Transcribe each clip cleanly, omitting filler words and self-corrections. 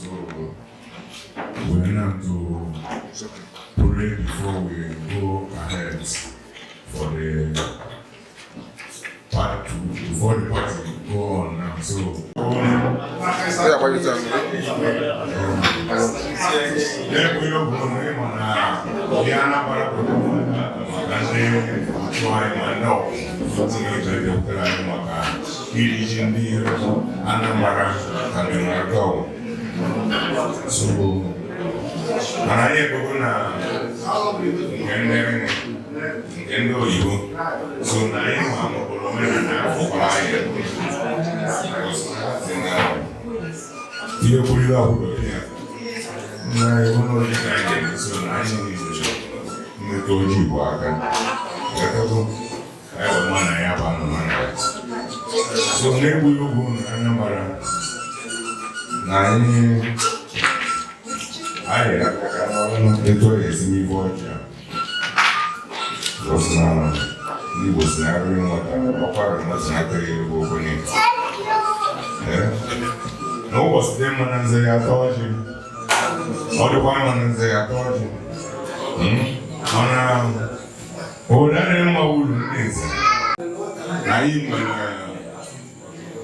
So we're now to pray before we go ahead for the part two, before the party go on now. So, Ya gbalite. Na-ekwu ihe okwu na ịma na ihe Anambra bụ maka ndị otu anyị ma ndị ọkwụ ndị bịakwutere anyị maka iri ji ndị Anambra ka ndị na-aga ọgwụ. So, mana anyị ekwego na nke ndị nke ndị oyibo, so na anyị ma mụrụ omenala afọkwara anyị sị na ihe kwuriri akwụkwọ ya na iwu n'oji ka anyị ga-eme, so na anyị mmetụ ojii Igbo aka ghọtago anyị wee ma na ya bụ anụ na so na-egbughị oge na Anambra na anyị aka n'ọrụ etu ọ ga-esi n'ife ọjị a. Because na ndị Igbo si na arịrị nwata ọkwara nwata na-atọghị ebe ogbenye. N'ụbọchị dị mma na nze ya atọ ọjị, ọ dịkwa mma na nze ya atọ ọjị. Mana obodo adịghị mma uru ndị nze na anyị nwere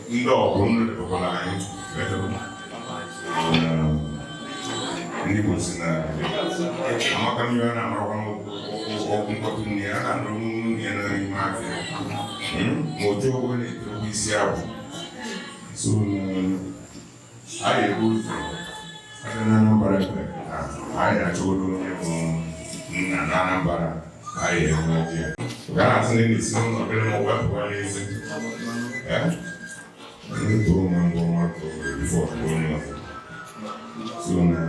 ndị ọgụ ndụ dịkwara anyị. Ndị Igbo si na amaka mmiri a na-amarakwa okwu mkpọtụ nne ya a na-anụrụ nwunye ya n'ime afịa ma otu ogbo na-etorokwa isi abụ. So anyị ebu ụzọ abịa na Anambra ebe anyị na-achọgodo onye bụ nna na Anambra anyị enwe ọjị ya ga na-asị na esi n'ụlọ bịara ma wepụwa n'ezi ndị tụrụ nwa ngwa nwa tụrụ before onye ọzọ. So na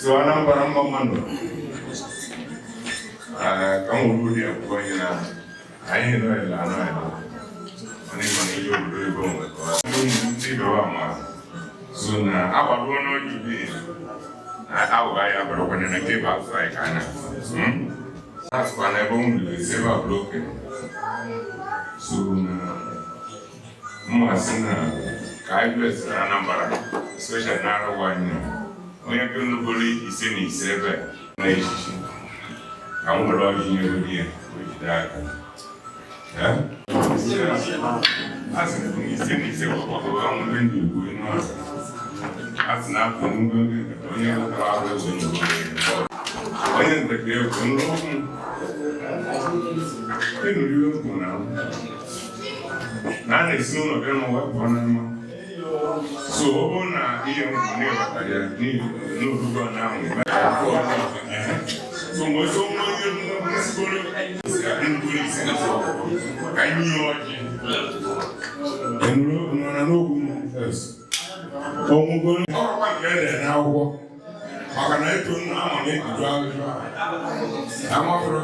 so Anambra mma mmadụ ka m nwere uri akwụkwọ onye na anyị nọghịla anọghịla mana ịma na ihe obodo ebe onwe ndị bewa ma so na agbaruo n'onye ibe na aghụghọ anyị abarakwana na nke bụ asụsụ anyị ka a na asụkwa na ebe ụmụ esi ebe a bụrụ okenye. So na mma sị na ka anyị blesịrị Anambra, especially na arụwa anyị onye kenugoro 55 ebe na echichi ka m were ọjị nyegoro ya o jide aka. A sị na 55 gbakọrọ ahụ ndị ndị Igbo ịnụ a sị na afọ ndị onye nwetara arụ eze onye nzekere ekwu nrọ okwu ịnụrụ ihe okwu na na a na-esi n'ụlọ bịa n'ụwa pụọ n'ama. So ọ bụrụ na ihe m kwuru na-ewetara ya n'orugo na ahụ, so mgbe so nwa onye nsigoro ngoro isi na ka anyị nye ọjị enuru nọ n'okwu m ọmụgoro ọkwa nke edere n'akwụkwọ maka na eto nna ama na ejuju ajụjụ amafere.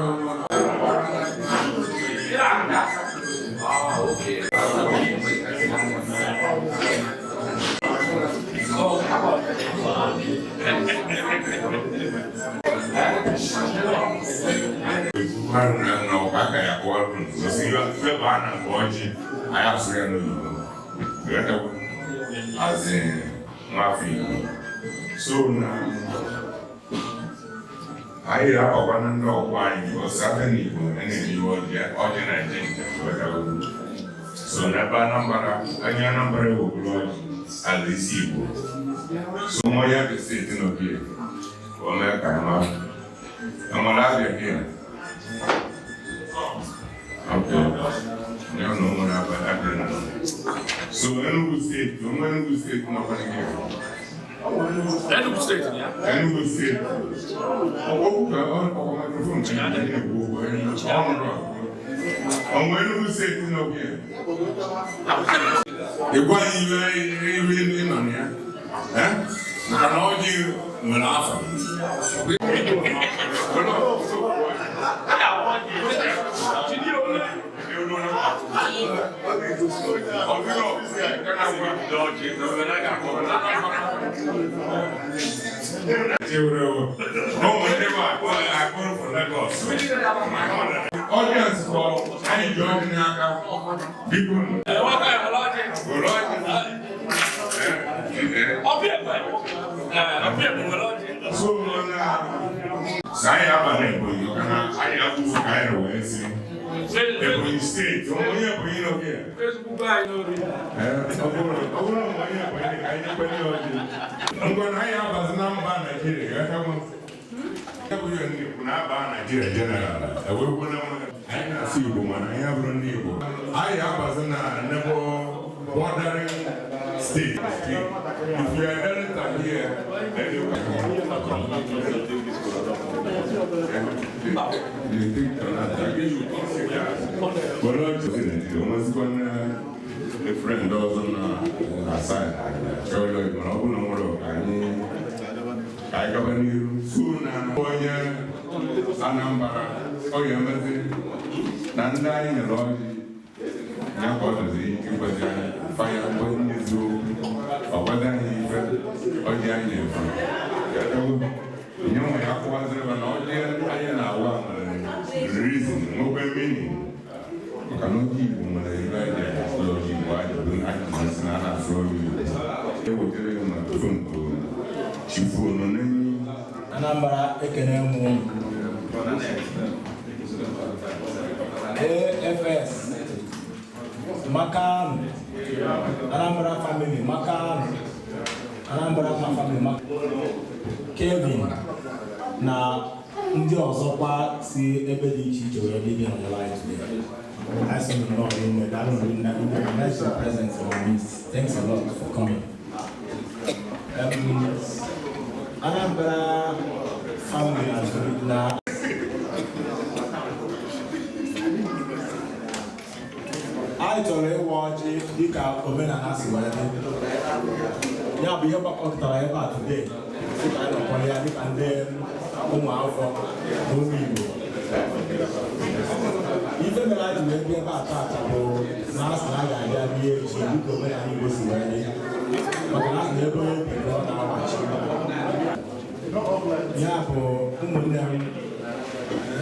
Na ọka aka ya kọwara gosi ife bụ a na nke ọjị anyị asụrụ ya n'oyibo azị nwafọ Igbo. So na anyị ga-akọkwa na ndị ọgbọ anyị because abịa n'Igbo a na-eri ọjị, ọjị na-eje njem. So n'ebe Anambra onye Anambra eweburu ọjị ala isi Igbo. So nwa ya bụ steeti n'obi ka o mee ka anyị mara enwere abịa gị. Okay. Ya na o nwere abịa na so Enugu steeti onwe Enugu steeti nọkwa gị. Enugu steeti ya. Enugu steeti ọkpọkwu ka ọkwa microphone ka anyị na-ekwu okwu ọnụrụ onwe Enugu steeti nọkwa ya ịgwa anyị ihe ihe ị nọ na ya. Maka na ọjị nwere afọ. Audience for anyị ji ọjị n'aka. Biko, were ọjị. So na anyị aba na Ebonyi, maka na anyị abụghị ka anyị wee si Ebonyi Steeti, onye Ebonyi nọ here. Ọ bụrụ na onye Ebonyi ka anyị kwenye ọjị. Ngwa, na anyị abazi na mba Naijiria, ghọtago? Ya bụ ihe ndị Igbo na-aba Naijiria general, ewekwu na anyị na-asụ Igbo, mana anyị abụrụ ndị Igbo. Anyị abazi na neighbor bordering state. If you are Delta here, then you you think that were ọjị Naijiria, o nwezikwa na a friend ọzọ na aside chọrọ, mana ọ bụrụ na nwere, ka anyị gaba n'iru. So na onye Anambra, ọ ga-emezi na ndị anyị nyere ọjị ya ka ọ dịzi ịgwazi anyị fanya gwa ndị eziokwu, ọ gwazi anyị ife ọjị anyị na-efu nye nwe ya, kụwaziri na ọjị anyị na-awa nwere reason, nwekwe meaning, maka na ọjị Igbo nwere ebe anyị ji asụ ọjị Igbo. Anyị bụ anyị ji na a na-asụ ọjị Igbo. Ewetara ya microphone to Chifu Ononenyi. Anambra, ekene m unu. AFS Makanu, Anambra family Makanu, Anambra family Kevin na ndị ọzọkwa si ebe dị iche iche wee bịa nọnyere anyị today. I sị unu nnọọ rinne, daalụ rinne, nice your presence in our midst. Thanks a lot for coming. Anambra family na anyị chọrọ ịwa ọjị dịka omenala si wee dị. Ya bụ ihe gbakọtara ebe a today, dịka anyị nọkọrọ ya dịka ndị ụmụ afọ na ụmụ Igbo. Ife mere anyị ji wee bịa ebe a taata bụ na asị na a ga-abịa bịa echi dịka omenala Igbo si wee dị, maka na asị na ebe onye bi ka ọ na-awachi. Ya bụ, ụmụnne m,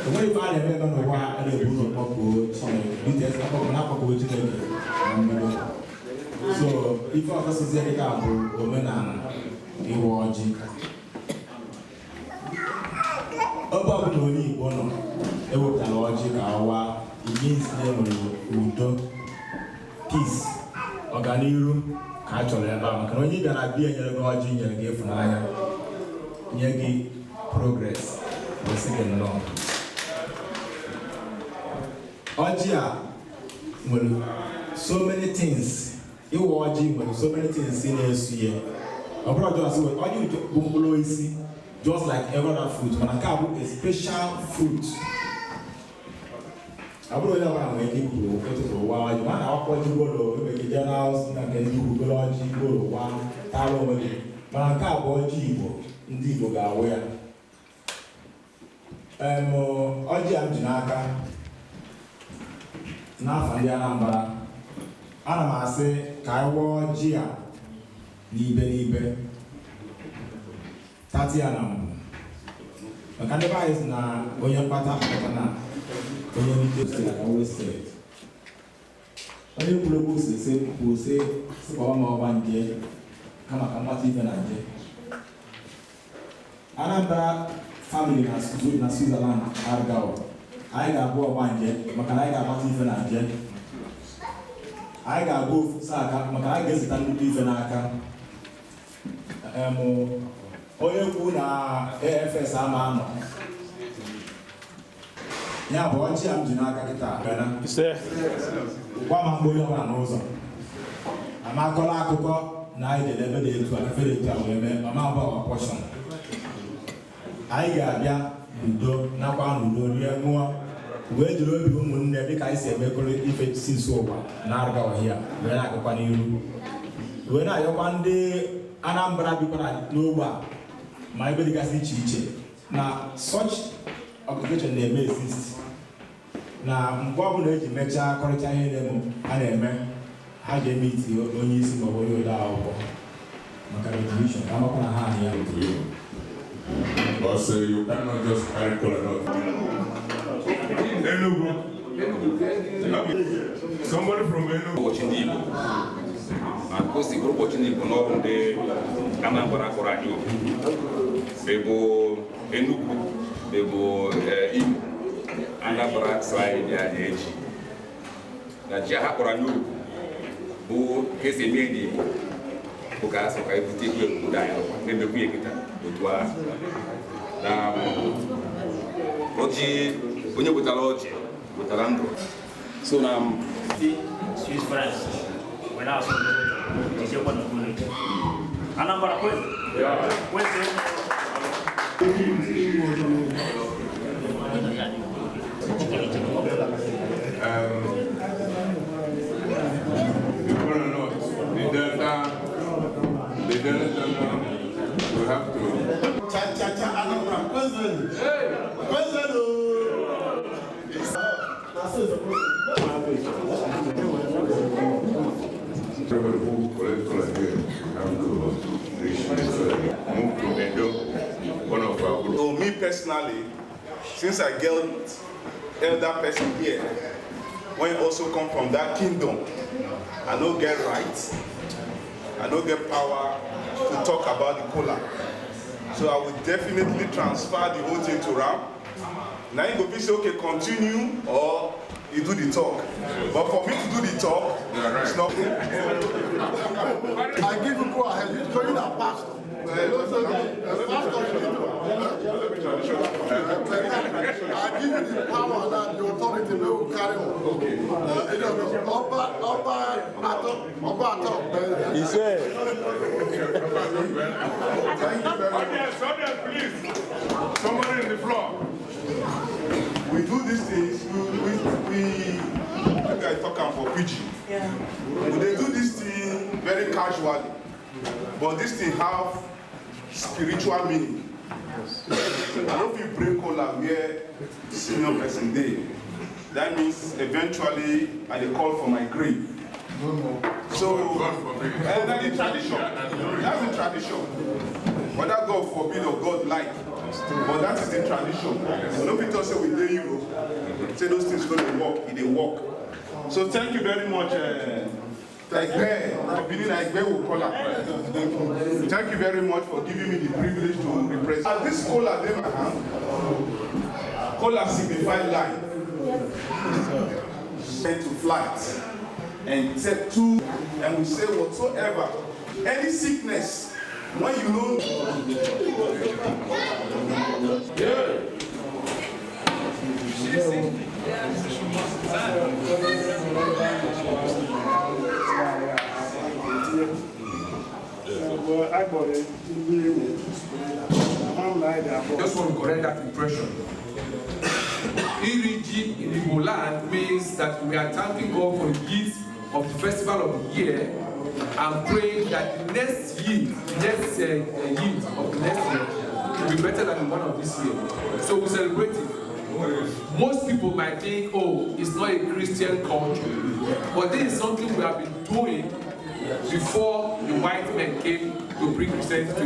enweghị ife a na-eme eme n'ụwa a na-ebu ụzọ kpọkuo Chineke, BTS na-akpọkuo Chineke na mbido. So ife ọzọ sozie dịka bụ omenala ịwa ọjị. Ebe ọbụla onye Igbo nọ ewepụtara ọjị ka ọwa, it means na enwere udo, peace, ọganiru ka a chọrọ ebe a, maka na onye bịara bịa nyere gị ọjị, nyere gị ịfụnanya, nye gị progress, gosi gị nnọọ. Ọjị a nwere so many things. Ịwa ọjị nwere so many things na-esu ya. Ọ bụrụ just ọjị bụ mkpụrụ osisi just like every other fruit, mana nke a bụ a special fruit. Ọ bụrụ onye ọbụla nwere ike ikwuru ụtụtụ ụwa ọjị, ma a na-awakwa ọjị gbolo, enwere ike jee na na nke ndị ugwu golo ọjị gbolo wa tara onwe gị, mana nke a bụ ọjị Igbo, ndị Igbo ga-awụ ya. Ọjị a m ji n'aka n'afọ ndị Anambra, ana m asị ka anyị wụọ ọjị a n'ibe n'ibe, tati ya na mbụ, maka ndị be anyị sị na onye mkpata akpata na onye nrite si na West. Onye kwuru okwu si sị kwuo sị sị kpọwa m ọgba nje kama ka mgbata ife na nje. Anambra family na Switzerland Aargau, anyị ga-abụ ọgba nje maka na anyị ga-agbata ife na nje. Anyị ga-abụ ofu sa aka maka na anyị ga-ezeta nnukwu ife n'aka. Onye kwu na AFS ama anọ ya bụ ọjị a m ji n'aka kịta bịana gwa ma mgbe onye ọbụla n'ụzọ amakọla akụkọ na anyị jere ebe dị etu a, ife dị etu a wee mee ọma abụọ pọshọn. Anyị ga-abịa n'udo nakwa n'udo, rie, ṅụọ, wee jiri obi ụmụnne dịka anyị si emekọrọ ife si nso ụwa na arụga ọhịa wee na-agakwa n'iru, wee na-ayọkwa ndị Anambra bikwara n'ogbe a ma ebe dịgasị iche iche na such organization na-eme exist, na mgbe ọbụla eji mechaa kọrịcha ihe na-eme a na-eme, ha ji eme iti onye isi maọbụ onye ode akwụkwọ maka resolution ka amakwa na ha na ya. Because you cannot just carry kola nut. Enugu. Somebody from Enugu. Ụbọchị ndị Igbo ma ka o si bụrụ ụbọchị ndị Igbo n'ọrụ ndị Anambra kpọrọ anyị oku bụ Enugu bụ Imo Anambra sị anyị bịa anyị eji na ji ha kpọrọ anyị oku bụ ka esi eme n'Igbo bụ ka asị ka ebute egwu obodo anyị ọkwa na-emekwu ya kịta otu ahụ na ọjị onye wetara ọjị wetara ndụ so na Swiss France wee na-asụ jijekwa na village Anambra kwezi kwezi. The kola nut, the Delta now, we have to. Cha cha cha Anambra president. President ooo. Na so it's supposed to be. Everybody who collect kola here have to reach move to Edo, one of our group. So me personally, since I get elder person here, when also come from that kingdom, I no get right, I no get power to talk about the kola. So I will definitely transfer the whole thing to Ram. Now you go be say, okay, continue or you do the talk. But for me to do the talk, it's not. I give you go ahead. You call you that pastor. Pastor, you need to. I give you the power and the authority to carry on. Okay. Ọba ọba atọ ọba atọ. He said. Audience, audience, please. Somebody in the floor. We do these things, we I talk am for pidgin. Yeah. We dey do this thing very casually, but this thing have spiritual meaning. I no fit break kola where senior person dey. That means eventually I dey call for my grave. So, and that's the tradition. That's the tradition. Whether God forbid or God like, but that is the tradition. We no fit talk say we dey Europe, say those things no dey work, e dey work. So thank you very much, Egbe, Benin Egbe will call her. Thank you very much for giving me the privilege to represent. As this kola dey my hand, kola signify life. Sent to flight and take two, and we say whatsoever, any sickness, when you know. Yeah. Just want to correct that impression. Iri ji in Igbo land means that we are thanking God for the gifts of the festival of the year and praying that the next year, next yield of the next year will be better than the one of this year. So we celebrate it. Most people might think, oh, it's not a Christian culture. But this is something we have been doing before the white men came to bring Christianity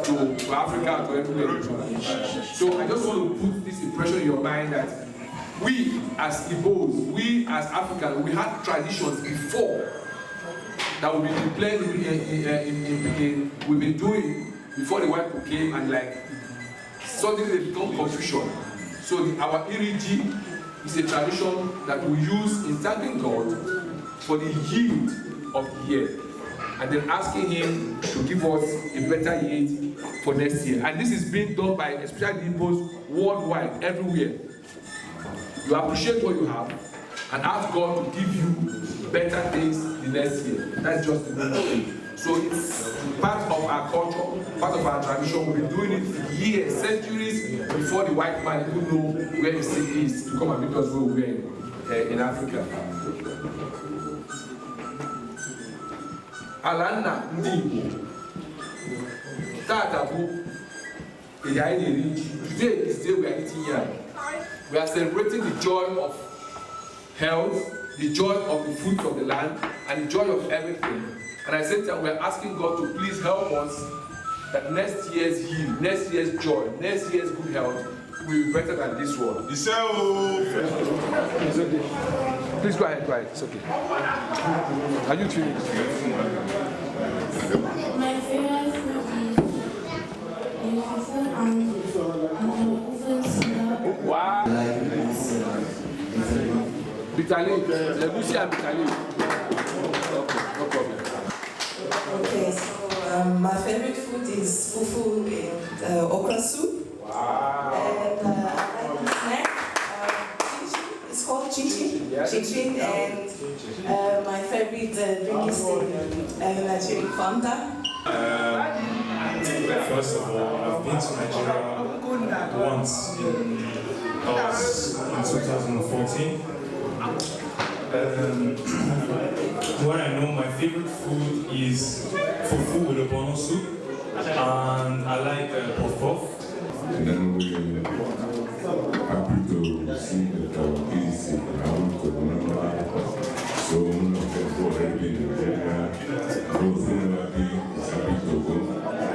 to Africa, to everywhere. So I just want to put this impression in your mind that we as Igbos, we as Africans, we had traditions before that we've been playing, we've been doing before the white people came, and like suddenly they become confusion. So our Iri ji is a tradition that we use in thanking God for the yield of the year, and then asking him to give us a better yield for next year. And this is being done by especially Igbos worldwide, everywhere. You appreciate what you have and ask God to give you better things the next year. That's just the thing. So it's part of our culture, part of our tradition. We've been doing it for years, centuries before the white man even know where the city is to come and meet us where we were in Africa. Ala nna ndị Igbo tata bụ ihe anyị na-eri ji. Today is the day we are eating yam. We are celebrating the joy of health, the joy of the fruit of the land, and the joy of everything. And I said that we are asking God to please help us that next year's yield, next year's joy, next year's good health will be better than this one. He said, oh. Please go ahead, go ahead. It's okay. Are you finished? My favorite food is fufu and fufu. Wow. Bitter leaf. Egusi and bitter leaf. Okay, no problem. Okay, so my favorite food is fufu and okra soup. Wow. And I like the snack, chin chin. It's called chin chin. Yeah. Chin chin. And my favorite drink is the Nigerian Fanta. First of all, I've been to Nigeria once in 2014. What I know, my favorite food is fufu with ogbono soup, and I like puff puff. And then we're happy to see that our kids are out to remember. So many of them who already been in Nigeria, those who never been, is happy to go.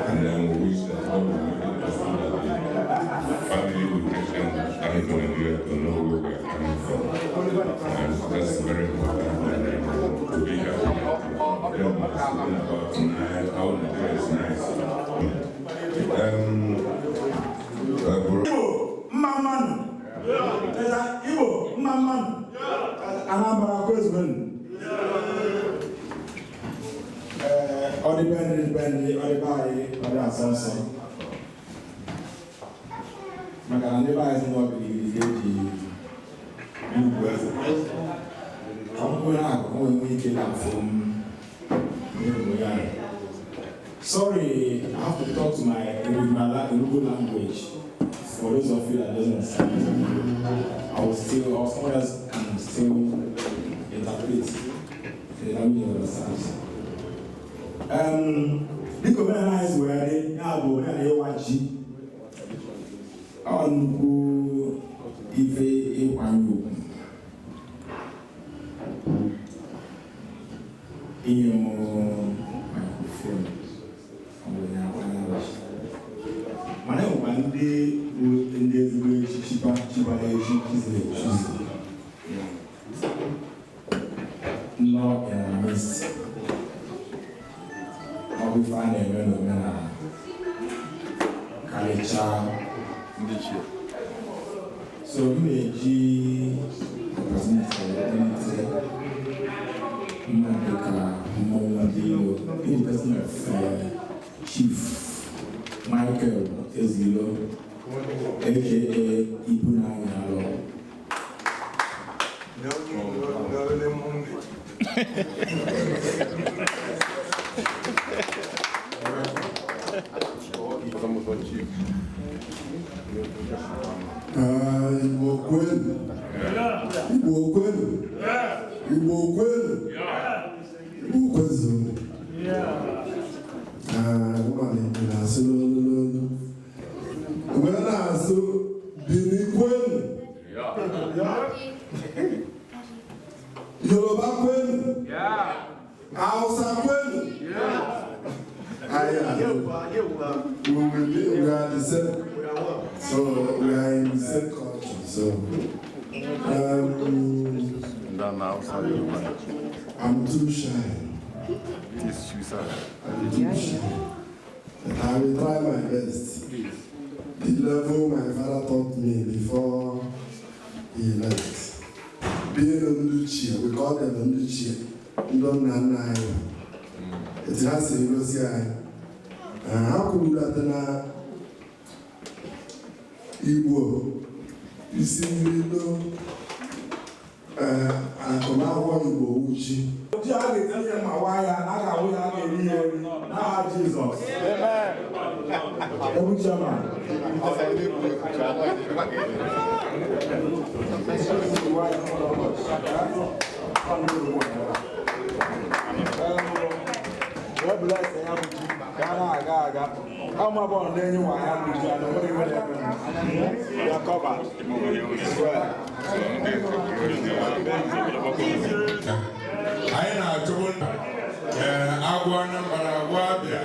And then we wish that God will make it possible that the family will take them coming to Nigeria to know where we are coming from. And that's very important. And then to be happy that them speaking about how Nigeria is nice. Igbo mma mma nụ. Igbo mma mma nụ. Anambra kwezuenu. Ọdịbendị dịbendị ọdịbe anyị ọdị asọ nsọ. Maka na ndị be anyị sị na ọ gidigidi ka eji ugwu eze. Ka m kwere akụ nwee nwee ike na-afụ m ya. Sorry, I have to talk to my with my Enugu language. For those of you that doesn't understand, I will still, or someone else can still interpret the language you understand. Dịka omenala anyị si wee dị, ya bụ omenala ịwa ji, ọ nnukwu ife ịkwanye ugwu. Inye m microphone, ọ bụ ya akwanye ji. Mana enwekwa ndị bụ ndị ezigbo echichi chikwara echi chiziri echizi nọ in our midst. Ọ bụ ife a na-eme n'omenala karịchaa ndị ichie. So m na-eji opportunity elite mma dịka mmọnwụ ndị ilo in the person of Chief Michael Ezilo, aka Ibunanya Alo. Igbo kwenu. Igbo kwenu. Igbo kwenu. Igbo kwezuru. Ụmụ na-asụ n'olu n'olu. Mgbe na-asụ Bini kwenu. Yoruba kwenu. Hausa kwenu. We will be, we are the same. So we are in the same culture. So I'm too shy. I'm too shy. But I will try my best. The level my father taught me before he left. Being Nduchie, we call them Nduchie. Ndonna. It has a ha kwuru na Igbo isi mbido agụmakwụkwọ Igbo uchi. Ji a ga-etinye ma waa ya na a ga-awụ ya a ga-eri ya eri n'aha Jizọs. Ebu chairman. Wee bless ya bụ ji ka a na-aga aga. Ama bọọlụ ndị enyi nwa ya bụ ji a na onwere iwe na-eme. Ya covered. Well. Anyị na-achọbụ agwọ Anambra, agwọ Abịa.